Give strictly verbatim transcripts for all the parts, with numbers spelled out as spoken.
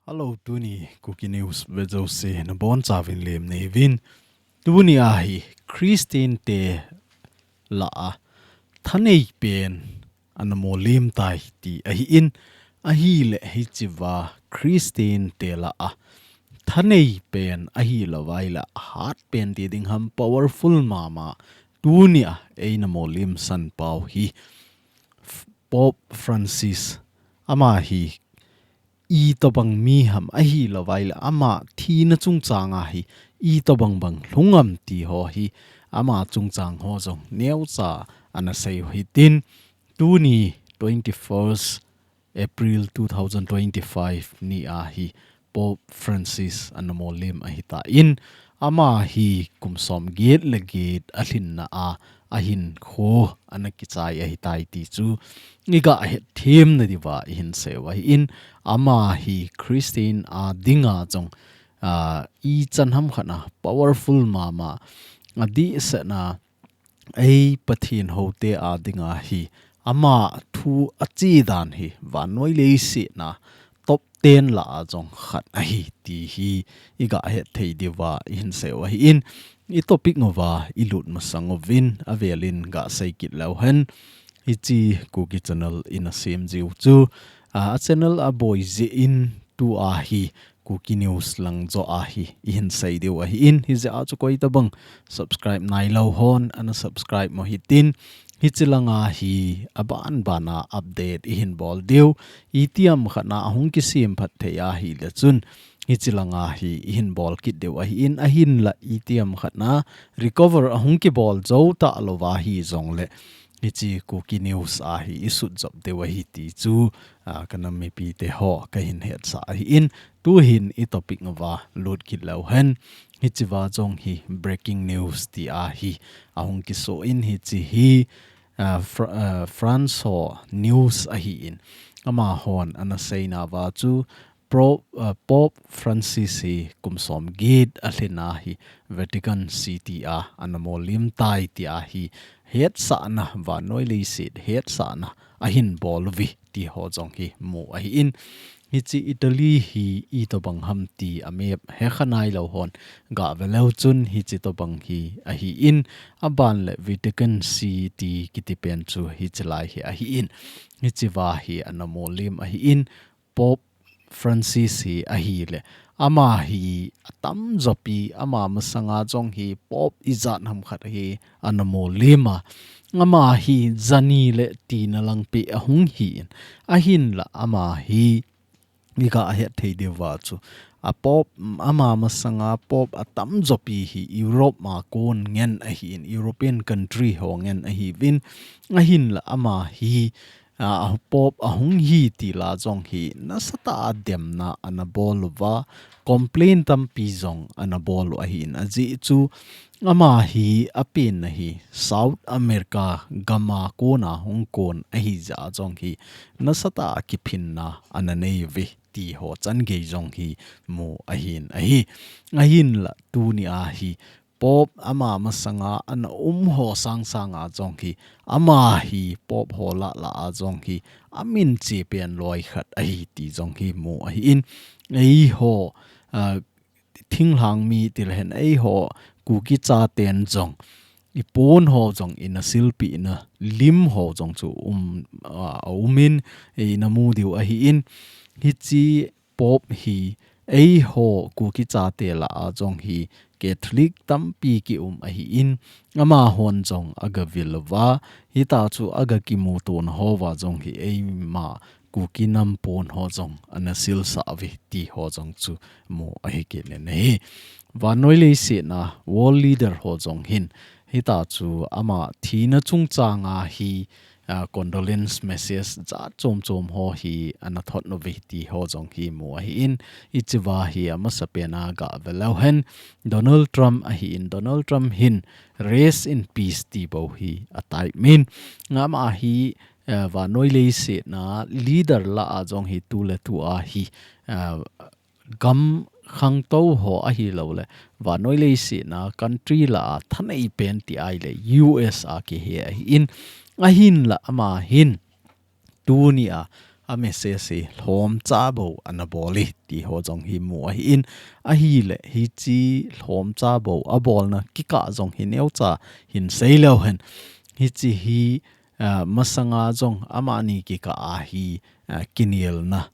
Hello, tuni Kuki News vejouse nabonchauvin lemna neiyuvin. Tuni ahi Christian te lah a thanei pen ana molem tai ti ahin, ahile hichea Christian te lah a thanei pen ahilouvai lah a hat pen ti ding ham, powerful mama tuni a eina molem san pau hi Pope Francis, ama hi itobang mi ham ahilouvai lah a ama thina chungchang a hi itobang bang lhung am ti ho hi ama chungchang ho jong neocha ana sei u hitin, tuni twenty-first April two thousand twenty-five ni a hi Pope Francis ana molem ahitan, ama hi kum som get le get alhinna a ahinkho ana kichai ahitai ti chu iga hetthem nadiuva ihin sei u ahin, ama hi Christian a dinga jong, a, ichan ham khat a powerful mama, adehsetna ei Pathen houte a dinga hi ama thu ache dan hi vannoi leiset a top ten lah a jong khat ahi ti hi iga hetthei diuva ihin sei u ahin, i topic uva ilut masang uvin avelin gasei kit leu hen. Hiche Kuki channel ina sem jiu chu, a, a channel aboi jeh in tua hi Kuki News lang joh a hi ihin sei diu ahin, hijeh a chu koitobang subscribe nailou hon ana subscribe mo hitin, hiche langa hi aban bana update ihin bol diu, itiham khat a ahung kisem phat thei ahile chun hiche langa hi ihin bol kit diu ahin, ahinlah itiham khat a recover ahung kibol jou talouva hijongle hiche Kuki News a hi isut jop diu ahi ti chu, a, kanam mipite ho kahin hetsah ahin, tuhin i topic uva lut kit leu hen. Hichea jong hi breaking news ti a hi ahung kiso in, hiche hi, a, Fra-, a, France ho news ahin, amahon ana seinauva chu Pro-, a, Pope Francis hi kum som get alhinna hi Vatican City a ana molem tai ti a hi hetsahna, vannoi leiset hetsahna ahin bol uve ti ho jong hi mu ahin, hiche Italy hi itobang ham ti a map hekha nailou hon gave leu chun hiche tobang hi ahin, aban le Vatican City kiti pen chu hiche lai hi ahin, hichea hi ana molem ahin, Pope Francis hi ahile ama hi atamjo pi, ama masanga jong hi Pope ijat ham khat hi ana molem a, ama hi jani le tina lang pi ahung hin, ahinlah ama hi iga hetthei diuva chu a Pope, ama masanga Pope atamjo pi hi Europe a kon ngen ahin, European country ho ngen ahiuvin, ahinlah ama hi, a, Pope ahung hi ti lah a jong hi nasatah a demna ana bol uva, complain tampi jong ana bol u ahin, ajeh chu ama hi apenna hi South America gam a kon a hung kon ahijeh a jong hi nasatah a kiphinna ana nei uve ti ho changei jong hi mu ahin ahi. Ahinlah tuni a hi Pope ama masanga ana um ho sangsanga jong hi, ama hi Pope ho lah lah a jong hi amin che pen loi khat ahi ti jong hi mu ahin, eiho, a, thinglhang mi tilehen eiho Kuki chaten jong ipon ho jong ina silpeh na lim ho jong chu um, a, aumin, eina mu diu ahin, hiche Pope hi eiho Kuki chate lah a jong hi Catholic tampi kium ahin, amahon jong aga vil uva, hitia chu aga kimuto na hoa jong hi eima Kuki nam pon ho jong ana silsah uve ti ho jong chu mu ahi kit in ahi. Vannoi leiset a world leader ho jong hin hitia chu ama thina chungchang a hi, a, condolence message jat chom chom ho hi ana thot uve ti ho jong hi mu ahin, hichea hi amasapen a gave leu hen Donald Trump ahin, Donald Trump hin rest in peace ti bou hi a type in, ama hi, a, vannoi leiset a leader lah a jong hi tuletu a hi, a, gam khangtou ho ahilou le vannoi leiset a country lah a thanei pen ti ahile U S a kihe ahin, ahinlah ama hin tuni a a message hi lhomcha bou ana bol e ti ho jong hi mu ahin, ahile hiche lhomcha bou abolna kikah jong hi neocha hin sei leu hen. Hiche hi, ah, masanga jong amani kikah a hi, ah, kinelna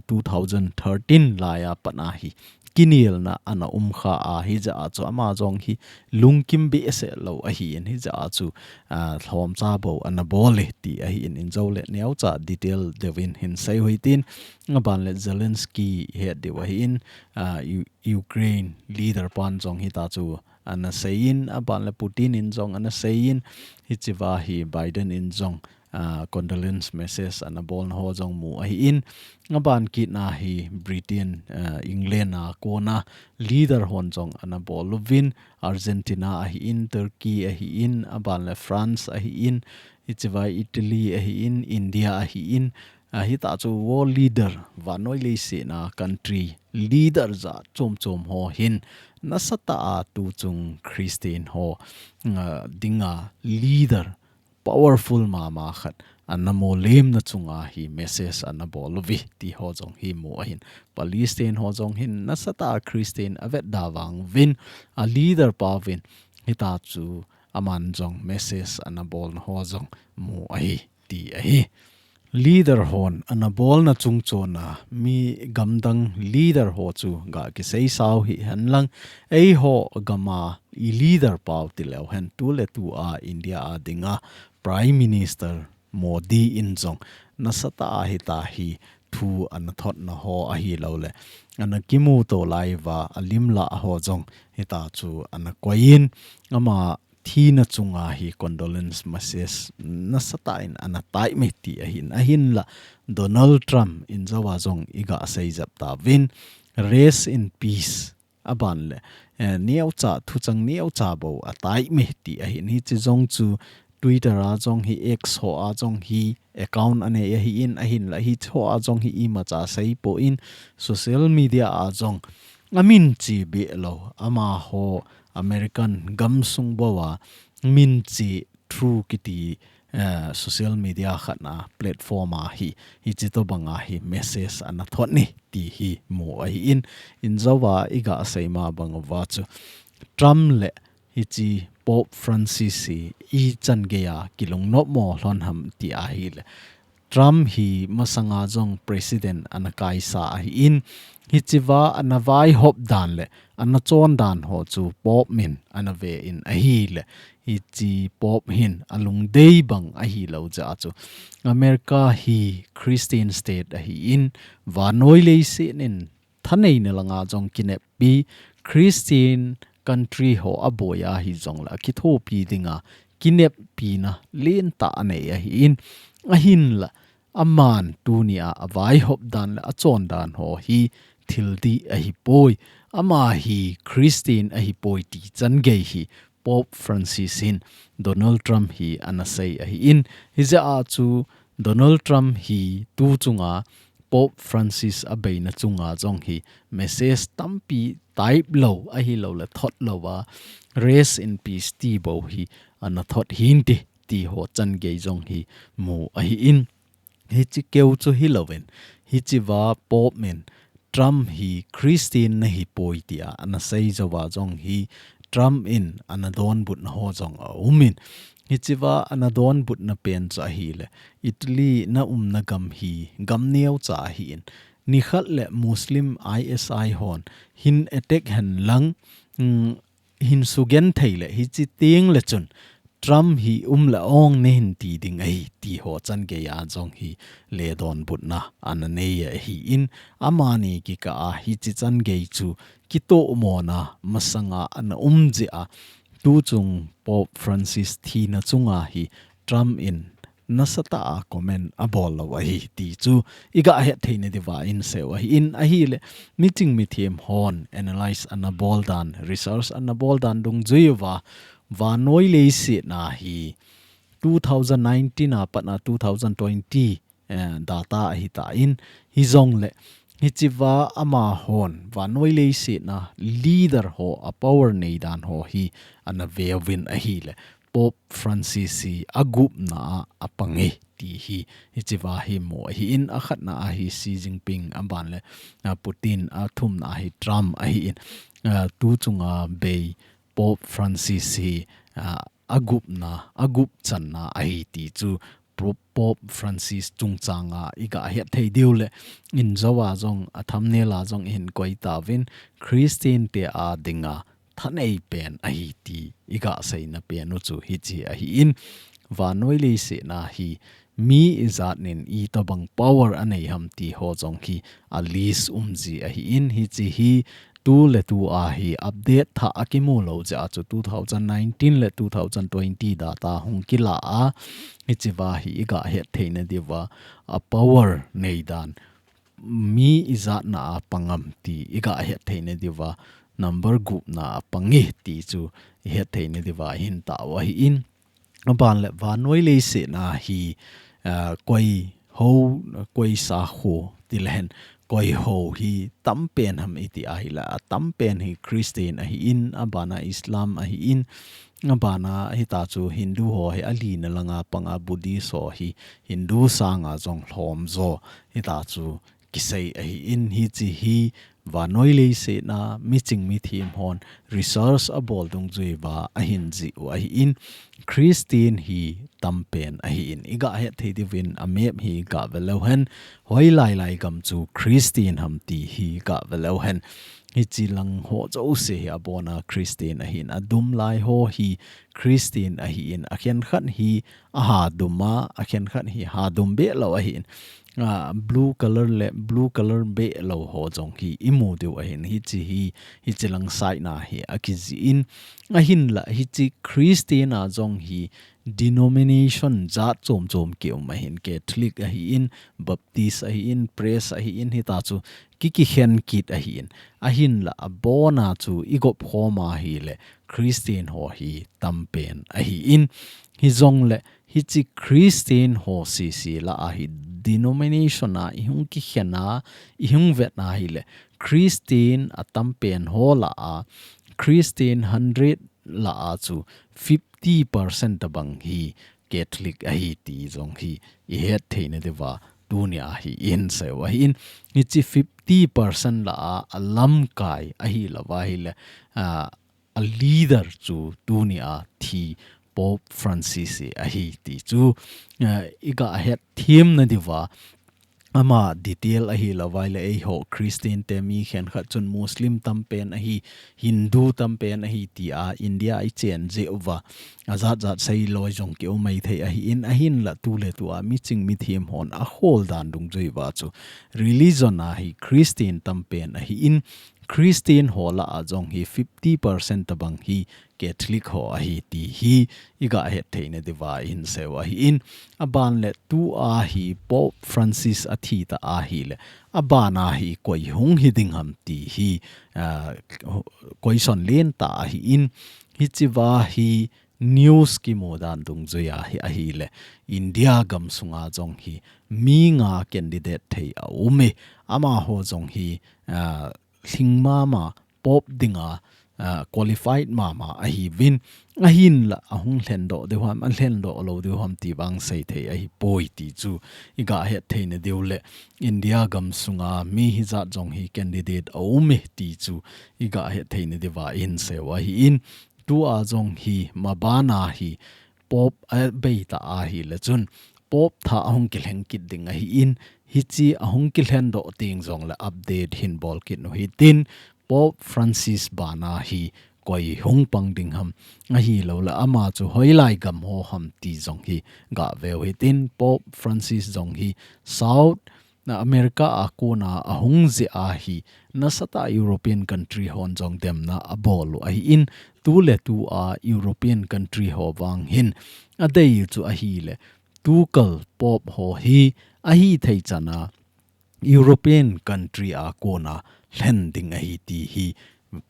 two thousand thirteen laiya pat a hi kinelna ana um kha a, hijeh a chu ama jong hi lungkim behseh lou ahin, hijeh a chu, ah, lhomcha bou ana bol e ti ahin, injou le neocha detail deuvin hin sei u hitin, aban le Zelensky het diu ahin, ah, U-, Ukraine leader pan jong hita chu ana seiyin, aban le Putin in jong ana seiyin, hichea hi Biden in jong, ah, condolence message ana bolna ho jong mu ahin, aban kit a hi Britain, ah, England a kona leader hon jong ana bol uvin, Argentina ahin, Turkey ahin, aban le France ahin, hichea Italy ahin, India ahin, ah, hita chu world leader, vannoi leiset a country leader jat chom chom ho hin nasatah a tuchung Christian ho, ah, dinga leader powerful mama khat ana molemna chunga hi message ana bol uve ti ho jong hi mu ahin. Palestine ho jong hin nasatah a Christian avetda vang uvin, a leader pa uvin, hita chu aman jong message ana bolna ho jong mu ahi ti ahi. Leader hon ana bolna chungchon a mi gamdang leader ho chu ga kiseisau hihen lang, eiho gam a i leader pau ti leu hen, tu le tu a India a dinga Prime Minister Modi in jong nasatah a hita hi thu ana thotna ho ahilou le ana kimuto lai uva a lim lah ho jong hita chu ana koiyin, ama thina chunga hi condolence message nasatah in ana type e ti ahin, ahinla Donald Trump in jou a jong i ga sei jep tauvin, rest in peace, aban le, eh, neocha, thuchang neocha bou a type e ti ahin, hiche jong chu Twitter a jong hi, X ho a jong hi, account anei ahin, ahinla hiche ho a jong hi imacha seipon, social media a jong amin che beh lou, amaho American gamsung bou a min che through kiti, eh, social media khat a platform a hi, hiche tobang a hi message ana thot e ti hi mu ahin, in jou a i ga sei ma bang uva chu Trump le hiche Pope Francis hi ichan gei a kilungnop mo lhon ham ti ahile, Trump hi masanga jong president ana kaisa ahin, hichea ana vaihop dan le ana chon dan ho chu Pope min ana ve in ahile, hiche Pope hin alungdei bang ahilou jeh a chu America hi Christian state ahin, vannoi leiset in thaneina langa jong kineppi, Christian country ho aboi ahi jongle akithopi dinga kineppina lentah anei ahin, ahinla aman tunia avaihop dan le achon dan ho hi thil dih ahipoi. Ama hi Christian ahipoi ti chan gei hi Pope Francis hin Donald Trump hi ana sei ahin, hijeh a chu Donald Trump hi tu chunga Pope Francis abeina chunga jong hi message tampi type lou ahilou le thot lou a, rest in peace ti bou hi ana thot hinte ti ho chan gei jong hi mu ahin, hiche keu chu hilouvin, hichea Pope min Trump hi Christian nahipoi tia ana sei jou a jong hi Trump in ana donbutna ho jong aumin, hichea ana donbutna pen chu ahile, Italy na umna gam hi gam neocha ahin, nikhat le Muslim I S I hon hin attack hen lang, mm, hin sugenthei le hiche teng le chun Trump hi um le ong nahin ti ding ahi ti ho chan gei a jong hi le donbutna ana nei ahin, amani kikah a hiche chan gei chu kitomona masanga ana um jeh a, tu chung Pope Francis thina chunga hi Trump in nasatah a comment abol lou ahi ti chu i ga hetthei na diuva in sei u ahin, ahile miching mithem hon analyze ana bol dan, research ana bol dan dungjui uva, vannoi leiset a hi two thousand nineteen a pat a two thousand twenty, eh, data ahitan, hijongle hichea amahon vannoi leiset a leader ho a power nei dan ho hi ana veuvin ahile, Pope Francis hi agupna a apang e ti hi, hichea hi mu ahin, akhatna a hi Xi Jinping, aban le, a, Putin, athumna a hi Trump ahin, a, tu chunga bei Pope Francis hi, a, agupna, agup channa ahi ti chu Pro-, Pope Francis chungchanga iga het thei diu le, injo a jong, a thumbnail a jong ihin koi tauvin, Christian te a dinga thanei pen ahi ti iga seina pen u chu hiche ahin, vannoi leiset a hi mi ijat in itobang power anei ham ti ho jong hi a list um ji ahin, hiche hi tu le tu a hi update thah akimu lou jeh a chu two thousand nineteen le two thousand twenty data hung kila a, hichea hi iga het theina diuva, a power nei dan mi ijatna a pang am ti iga het theina diuva, number gupna a pang e ti chu ihet theina diuva ihin tao ahin. Aban le vannoi leiset a hi, a, koi ho, koi sakho ti le hen, koi ho hi tam pen ham iti ahile, a tam pen hi Christian ahin, abana Islam ahin, abana hita chu Hindu ho hi alina langa panga, Buddhist ho hi Hindu sanga jong lhom jo hita chu kisei ahin, hiche hi vannoi leiset a miching mithem hon research abol dungjuiva ahin jih u ahin, Christian hi tam pen ahin, iga het thei diuvin a map hi ga ve leu hen, hoilai lai gam chu Christian ham ti hi ga ve leu hen, hiche lang ho jouse hi abona Christian ahin, adum lai ho hi Christian ahin, akhenkhat hi aha dum a, akhenkhat hi ha dum be lou ahin, a, blue color le blue color be lou ho jong hi imu diu ahin, hiche hi, hiche lang side na hi akijih in, ahinla hiche Christian a jong hi denomination jat chom chom kium ahin, Catholic ahin, Baptist ahin, Pres ahin, hita chu ki, kikhen kit ahin, ahinla abona chu igop khom ahile Christian ho hi tam pen ahin, hijongle hiche Christian ho sese lah a hi denomination a ihung kikhen a, ihung vet ahile Christian atam pen ho lah a, Christian hundred lah a chu fifty percent tobang hi Catholic ahi ti jong hi ihet theina diuva tunia hi ihin sei u ahin, hiche fifty percent lah a, alamkai ahi lou ahile, a, a leader chu tunia thi Pope Francis hi ahi ti chu, a, iga het themna diuva, ama detail ahi lou ahile, eiho Christian te mi khenkhat chun Muslim tam pen ahi, Hindu tam pen ahi tia India ichen jeh uva, ajat jat sei loi jong kium mai thei ahin, ahinla tu le tu a miching mithem hon akhol dan dungjuiva chu religion a hi Christian tam pen ahin, Christian ho lah a jong hi fifty percent tobang hi Catholic ho ahi ti hi iga het theina diuva ihin sei u ahin, aban le tua hi Pope Francis athi ta ahile, abana hi koi hung hi ding ham ti hi, a, question lentah ahin, hichea hi news kimu dan dungjuia hi ahile, India gam sunga jong hi mi nga candidate thei aum e, amaho jong hi, a, lhing mama, Pope dinga, a, qualified mama ahiuvin, ahinla ahung lhendoh diu ham, alhendoh lou diu ham ti vang sei thei ahipoi ti chu iga het theina diu le, India gam sunga mi hijat jong hi candidate aum e ti chu iga het theina diuva ihin sei u ahin, tua jong hi mabana hi Pope abei ta ahile chun Pope thah ahung kilheng kit ding ahin, hiche ahung kilhendoh teng jongle update hin bol kit u hitin, Pope Francis bana hi koi hung pang ding ham, ahilouleh ama chu hoilai gam ho ham ti jong hi ga veu hitin, Pope Francis jong hi South America a kona ahung jeh ahi, nasatah European country hon jong demna abol u ahin, tuletua European country ho vang hin adei u chu ahile, tukal Pope ho hi ahithei chana European country a kona lhen ding ahi ti hi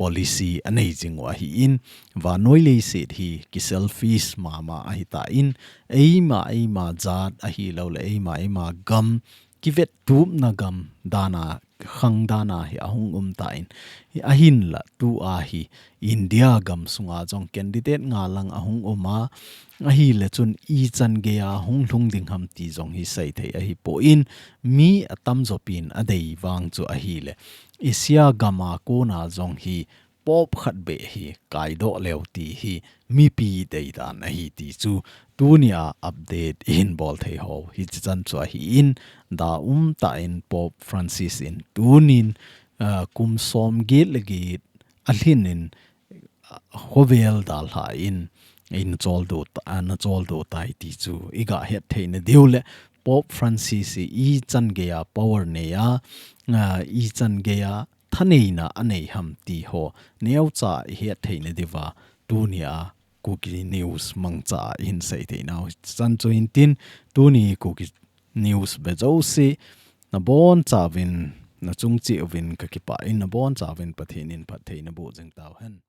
policy anei jing u ahin, vannoi leiset hi kiselfish mama ahitan, eima eima jat ahilouleh eima eima gam kivettupna gam dan a, khang dan a hi ahung um tan, hi ahinla tua hi India gam sunga jong candidate nga lang ahung um a, ahile chun ichan geiya hung lhung ding ham ti jong hi seithei ahipon, mi atamjo pen adei vang chu ahile Asia gam a kona jong hi Pope khat beh hi kaidoh leu ti hi mipi deidan ahi ti chu tunia update ihin bol thei ho hichi chan chu ahin, da umtah in Pope Francis in tunin, ah, kum som get le get alhin in, ah, khovel dalha in, in choldo ta, ah, na choldo tai ti chu iga hetthei nadiu le Pope Francis hi ichan geiya power nei a, ah, ichan geiya thaneina anei ham ti ho neocha ihetthei nadiuva tunia Kuki News mangcha ihin seithei nau chan chu hintin, tuni Kuki News vejouse nabonchauvin, nachung cheh uvin kakipah in, nabonchauvin Pathen in phatthei naboh jing tauhen.